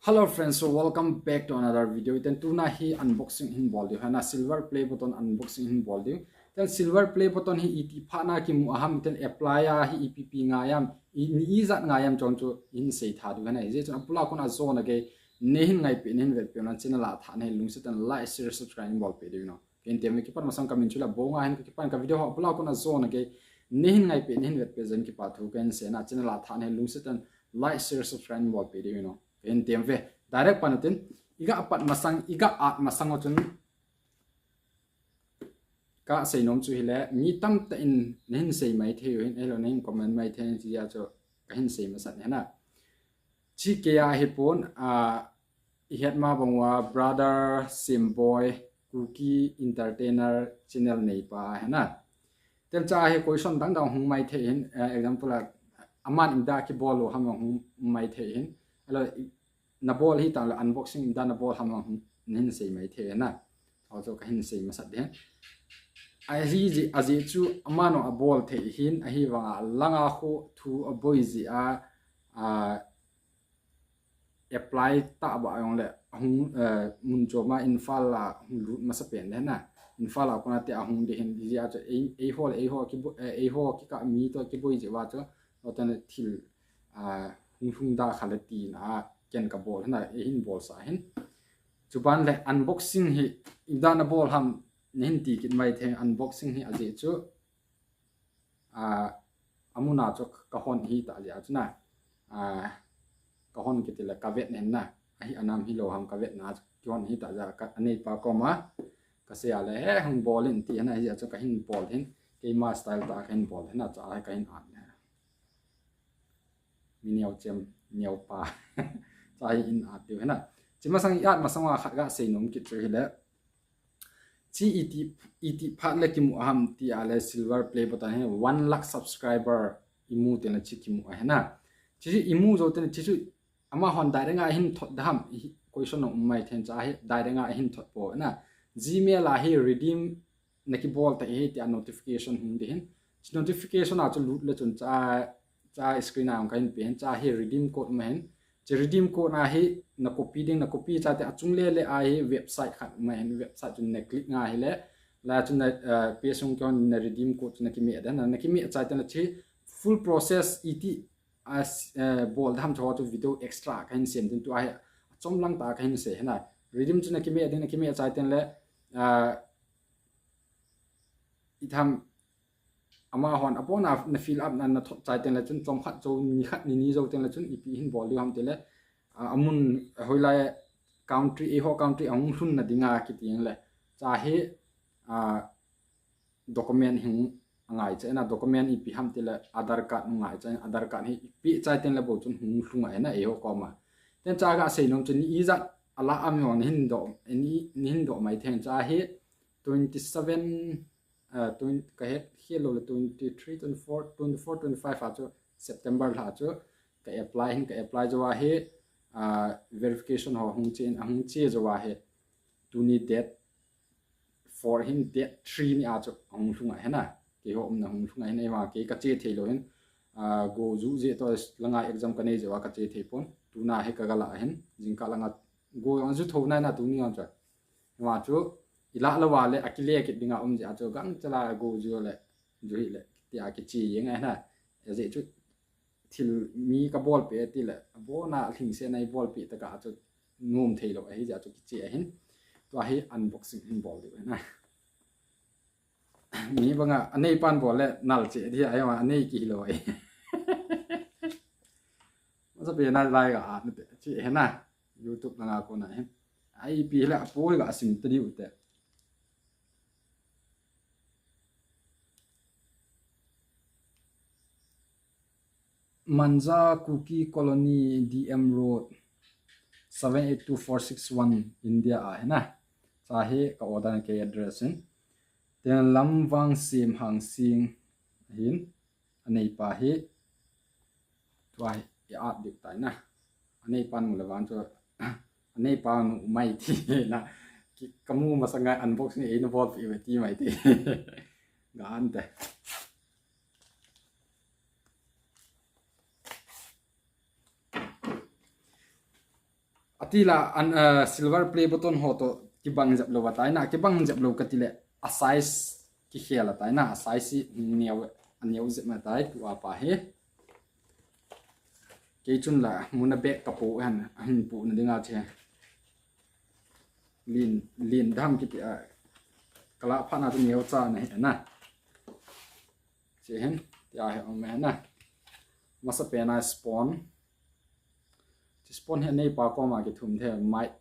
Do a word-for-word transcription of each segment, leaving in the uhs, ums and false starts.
Hello friends, so welcome back to another video. Iten tuna hi unboxing hin bol diu, hena silver play button unboxing hin bol diu. Iten silver play button hi iti phat na kimu ham, iten apply a hi ipi ipi ngai ham, i, ni ijat ngai ham chon chu hin sei tha diu, hena. Hijeh chun apula kon a jona gei nei hin ngaipi, nei hin vetpi, na channel a tha nei lungset in like, share, subscribe hin bolpi diu no. Ken tem ve, kipat masang kamin chu la bonga hin kipan ka video ho apula kon a jona gei nei hin ngaipi, nei hin vetpi jeh in kipa thu ken sei na, channel a tha nei lungset in like, share, subscribe hin bolpi diu no. Ken tem ve. Direct pan utin, iga apat masang, iga at masang o chun ka sei nom chu hile, mi tamtah in nei hin sei mai thei u hin, ahilou nei hin comment mai thei u hin, hijeh a chu ka hin sei masat hena. Chi kei a hi pon, a, i het ma bang uva Brother Simboi, Kuki Entertainer channel neipa hena. Tel cha hi question dang dang hung mai thei hin, eh, example a, aman ipi da kibol u ham hung mai thei hin. Ahilou, i, na bol hi tang le unboxing ipi da na bol ham hung nei hin sei mai thei hena. Aw chu ka hin sei masat ding. Ahi ji, ajeh chu aman o abol thei hin, ahivang a langa khu thu aboi ji a, a, apply ta ba jong le, hung, eh, mun chom a Imphal a hung lut masa pen le na. Imphal a kon a te a hung ding hin, hijeh a chu ei, eiho le eiho kibo-, eh, eiho kikah mi to kiboi ji uva chu, lo ten thil, ah, hung hung da kha le tina ken ka bol hena, ei hin bol sa hin. Chuban le unboxing hi, ipi da na bol ham, nei hin ti kit mai thei, unboxing hi ajeh chu, a, amun a chu ka hon hi ta jeh a chu na. A, ka hon kiti le ka vet nen na. Ahi anam hilou ham ka vet na chu kihon hi ta jeh a ka, aneipa koma ka sei a le, he, hung bol in ti hena, hijeh a chu ka hin bol hin. Keima style ta ka hin bol hena, cha hi ka hin at le. Mi neo chem, neo pa. Cha hi in at diu hena. Chi masang i at masang a khat ga sei nom kit chu hile. Chi iti, iti phat le kimu ham ti a le silver play button hi one lakh subscriber imu teng le chi kimu a hena. Chi chu imu jou teng le chi chu amahon direct a hin thot da ham, hi question um mai thei cha hi direct a hin thot po na. Gmail a hi redeem na kibol ta hi ti a notification hung ding hin. Chi notification a chu lut le chun cha, cha screen a hung ka hin pe hin, cha hi redeem code ma hin. Chi redeem code na hi na copy ding, na copy chai teng a chung le le a hi website khat ma hin, website chu na click nga hile, la chu na, eh, pe sung kihon na redeem code chu na kime da na, na kime chai teng le chi full process iti a, eh, bol da ham chu video extra ka hin sem ding, tua hi achom lang ta ka hin sei hena. Redeem chu na kime ding, na kime chai teng le, ah, i tham amahon abon a na fill up na, na thot chai teng le chun chomkhat jou, ni khat ni ni jou teng le chun ipi hin bol diu ham ti le, a, amun hoilai country, eiho country ahung lhun na dinga kiti le. Cha hi, a, document hung ngai chai na, document ipi ham ti le Aadhaar card hung ngai chai, Aadhaar card hi ipi chai teng le bou chun hung lhung a hena eiho koma. Tua cha ga sei nom chu ni ijat a la am jong nei hin do, nei, nei hin do mai thei cha hi twenty seven, ah, twenty, ka het, het lou le twenty three, twenty four, twenty four, twenty five a chu September lha chu ka apply hin, ka apply jou a hi, ah, verification ho hung che in, ahung che jou a hi tuni date four hin date three ni a chu ahung lhung a hena. Keiho umna hung lhung a hena, ahivang kei ka che thei lou hin, ah, go ju jeh toh langa exam ka nei jeh uva ka che thei pon. Tuna hi ka ga la hin, jingkah langa go jong ju tho nai na tuni jong chu. Hima chu, i la lou va le, akile kit dinga um jeh a chu, gangchal a go ju le, ju hile, ti a kiche jeng a hena. Ajeh chu, thil mi ka bolpeh ti le, abon a lhingset na i bolpeh tah a chu, nom thei lou, ahi jeh a chu kiche a hin. Tua hi unboxing hin bol diu hena. Mi banga, anei pan bol le, nal che di, ahi ma, anei ki hilou ahi. Masa pe na lai ga, a, na te, che hena. YouTube langa kona hin. Ai pi le, apo ga sim ta diu te. Manja Kuki Colony, D M Road, seven eight two four six one, India a hena. Cha hi ka order na kei address hin. Tua Lamvang Sem Hangsing hin, aneipa hi. Tua hi i at diu tai na. Aneipa nu le vang chu, aneipa nu mai ti na. Ki, ka mu masanga unboxing ei na bolpeh ve ti mai ti. Ga an te. Atila an, uh, silver play button ho to kibang jep lou atai na, kibang jep lou kati le a size kikhel atai na, a size hi neo, a neo jep atai tua pa hi. Kei chun la muna bek kapo hen, ahin pu na dinga che. Lin, lin dam kiti a, kala pha na tu neo cha na hi na. Che hen, tia hi om hen na. Masa pen a spon. Che spon hi neipa koma kithum the, mic,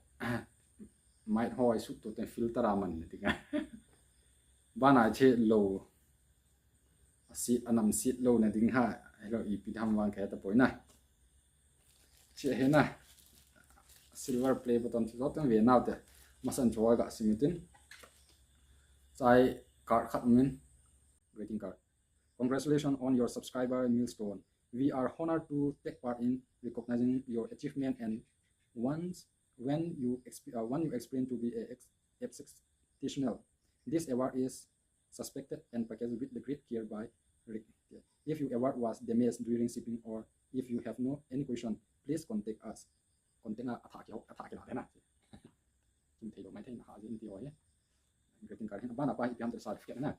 mic ho a isut to ten filter a man na dinga. Bana che lou. Asit, anam sit lou na ding ha, hello, ipi dam vang khe ta poi na. Che hi na. Silver play button chu joteng ve nau te. Masan chu ga simutin. Chai card khat min. Greeting card. Congratulations on your subscriber milestone. We are honored to take part in recognizing your achievement and once when you exp- uh, when you explain to be a ex- exceptional. This award is suspected and packaged with the great care by Rick. If your award was damaged during shipping or if you have no any question, please contact us. Contact a athah ki ho, athah ki la dena. Kim thei lo mai thei na ha jin ti oi. Greeting card hin bana pa hi piam te certificate na.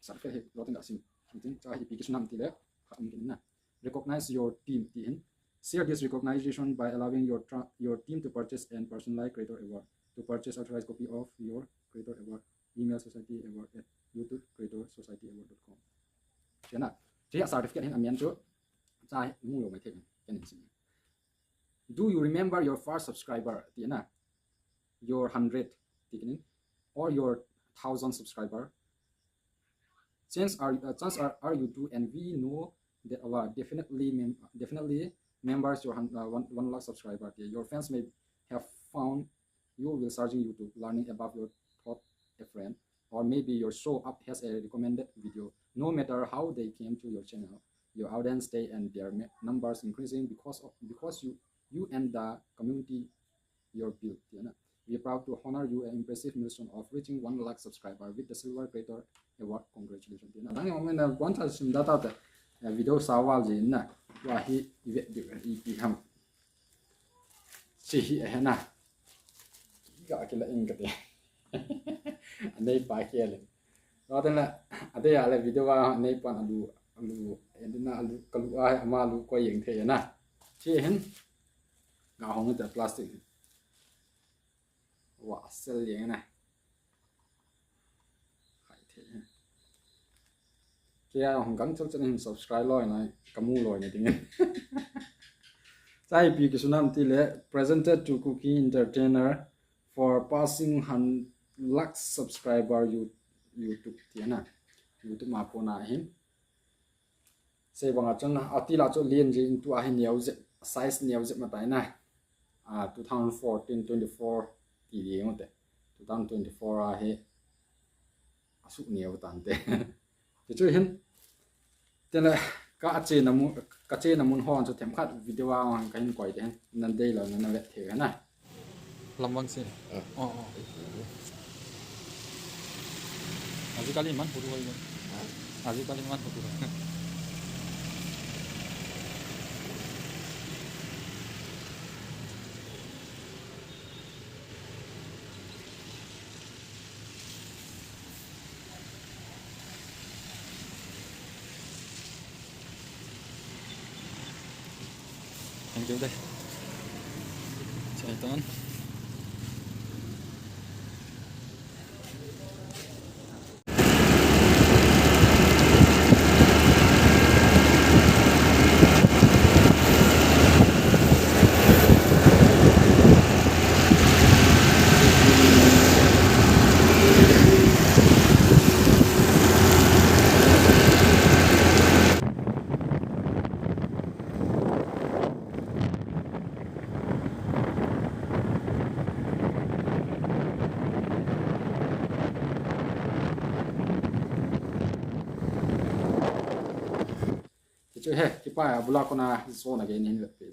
Certificate hi lo tin da sim. Tin cha hi pi ki sunam ti le. Kha um kin na. Recognize your team ti hin. Share this recognition by allowing your tra- your team to purchase and personalize creator award. To purchase authorized copy of your creator award, email society award at youtube creator society award dot com. Kena. Tia certificate hin amian chu. Cha hi mu lo mai thei. Ken hin sim. Do you remember your first subscriber? Ti na. Your hundred. Ti kinin. Or your thousand subscriber. Chances are, uh, chances are, are you do, and we know that our definitely mem- definitely members your hun- uh, one, one lakh subscriber. Your fans may have found you while searching YouTube, learning about your thought a friend, or maybe your show up has a recommended video. No matter how they came to your channel, your audience stay and their me- numbers increasing because of, because you you and the community your build. Tia na. We are proud to honor you an impressive milestone of reaching one lakh subscriber with the Silver Creator Award. Congratulations. Tia na. Dang yang mena buan cha sim da ta te. Eh, video sa wal ji na. Wa hi i vet di i pi ham. Chi hi eh na. Ga ki la ing ka te. Anei pa ki le. Lo ten la ade ya le video wa nei pan alu alu. Edina alu kalu a ama alu ko yeng the na. Chi hin. Ga hong te plastic. Wa sel yeng na. Hai the. Kei a hong gang chal chan hin subscribe loi na, kamu loi na ding. Chai pi ki sunam ti le, presented to Kuki Entertainer for passing hundred lakh subscriber you- YouTube ti na. YouTube ma pona hin. Sei banga chang na, atila chu lien ji in tu a hi neo jep, size neo jep ma tai na. A, two thousand fourteen twenty-four ti di ngote. Two thousand twenty-four a hi asu neo tante. Ti chu hin. Tele ka ache na mu, ka che na mun hon chu themkhat video a hon ka hin koi te hin. Nan dei lo na na vet thei na. Lamvang se. Ah. Oh, oh. Ajikali iman photo hoibo. Ha? Ajikali iman photo hoi. Thank you deh. Chai ton. Ti chu he, kipa a bula kona zona ke nin vet pe.